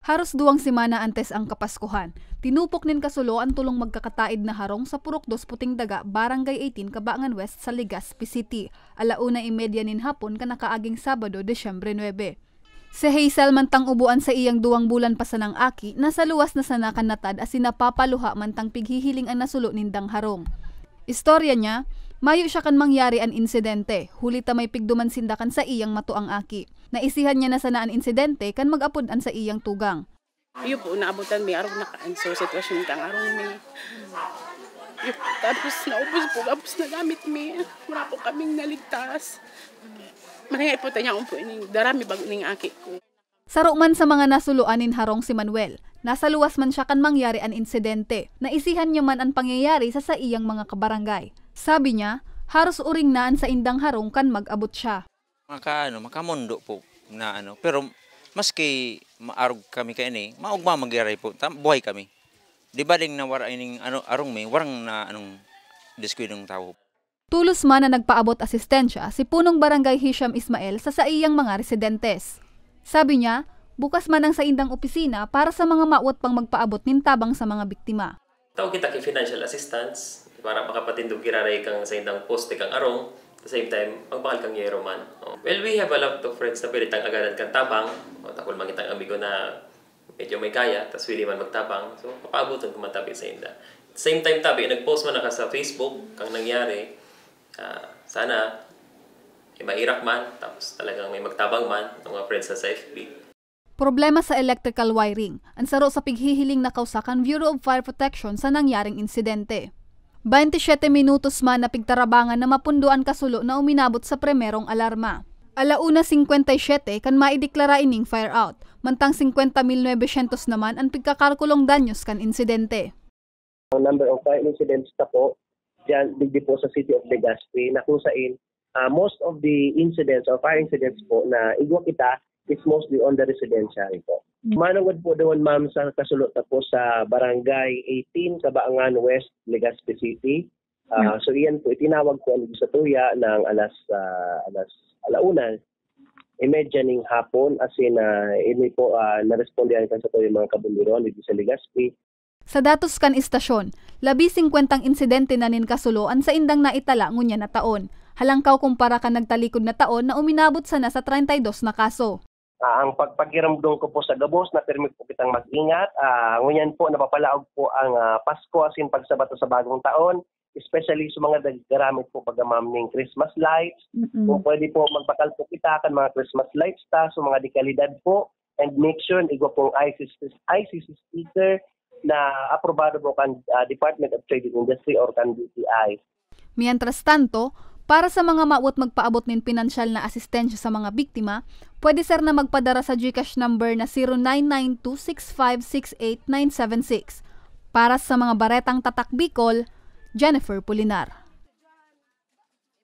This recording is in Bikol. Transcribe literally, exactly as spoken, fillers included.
Haros duwang semana antes ang Kapaskuhan, tinupok nin kasulo an tolong magkakataed na harong sa Purok Dos Puting Daga, Barangay eighteen, Cabangan West sa Legazpi City, ala una y media nin hapon kan nakaaging Sabado, Disyembre nuebe. Si Hazel, mantang ubo an saiyang duwang bulan pa sanang aki, nasaluwas na sana kan natad asin napapaluha mantang pighihiling an nasulo nindang harong. Istorya niya, mayo siya kan mangyari an insidente, huli ta may pigduman sinda kan saiyang matuang aki. Naisihan niya na sana an insidente kan mag-apod an saiyang tugang. Iyo po, naabutan mi, arog na kaan. So, sitwasyon kang arog mi. Iyo, tapos naubos po, tapos nagamit mi. Wala po kaming naligtas. Manangay po, tanya po ining dara mi bag ning aki ko. Saro man sa mga nasuluan nin harong si Manuel. Nasaluwas man siya kan mangyari an insidente. Naisihan niya man an pangyayari sa saiyang mga kabarangay. Sabi niya, haros uring na an saindang harong kan mag-abot siya. Maka-, ano, makamondo po na, ano, pero maski maarog kami kaini, maogma magyaray po, tam-, buhay kami. Di ba ding nawara ining, ano, arong mi, warang na, anong, diskwidong tawo. Tolos man na nagpaabot asistensya si Punong Barangay Hisham Ismael sa saiyang mga residentes. Sabi niya, bukas man ang saindang opisina para sa mga mawot pang magpaabot nin tabang sa mga biktima. Tao kita ki financial assistance para makapatindog giraray kang saindang poste kang arong, at the same time, magbakal kang yero man. Oh. Well, we have a lot of friends na pwede tang agadan kan tabang. O, takol man kitang amigo na medyo may kaya, tas willing man magtabang. So, papaaboton ko man tabi sainda. At the same time, tabi, nag-post man na ka sa Facebook, kang nangyari. Ah, sana, eh, mairak man, tapos talagang may magtabang man, ang mga friends na sa F B. Problema sa electrical wiring, an saro sa pighihiling na kausa kan Bureau of Fire Protection sa nangyaring insidente. Baynte siyete minutos man na pigtarabangan na mapundo an kasulo na uminabot sa primerong alarma. Ala una singkwenta y siyete kan maideklara ining fire out, mantang singkwenta mil nuebe syentos naman an pigkakalkulong danyos kan insidente. Ang number of fire incidents na po, dyan, digdi po sa City of Legazpi, na kung sain, ah, most of the incidents or fire incidents po na igwa kita is mostly on the residential po. Mm. Manongod po doon, ma'am, sa kasulo ta po sa Barangay eighteen, Cabangan West, Legazpi City. Ah, Yeah. So iyan po, itinawag po ang satuya ng alas, ah, alas, ala una, imedya ning hapon, as in, ah, ini po, ah, narespondihan kan satuya mga kabundiron dito sa Legazpi. Sa datos kan istasyon, labi singkwentang insidente na nin kasulo an saindang naitala ngunyan na taon. Halangkaw kumpara kan nagtalikod na taon na uminabot sana sa treinta y dos na kaso. Ah, ang pagpakiramdom ko po sa gabos na pirmi po kitang mag-ingat. Ah, ngunyan po, napapalaog po ang, ah, Pasko asin pagsabat sa bagong taon, especially sa mga naggagamit po baga, ma'am, ning Christmas lights. Mm-mm. Kung pwede po, magbakal po kita kan mga Christmas lights ta, sa mga dekalidad po. And make sure, igwa pong I C C, I C C sticker na aprobado po kan, ah, Department of Trade and Industry or kan D T I. Mientras tanto, para sa mga mawot magpaabot nin pinansyal na asistensya sa mga biktima, pwede sana magpadara sa GCash number na zero nine nine two six five six eight nine seven six. Para sa mga baretang Tatak Bicol, Jennifer Pulinar.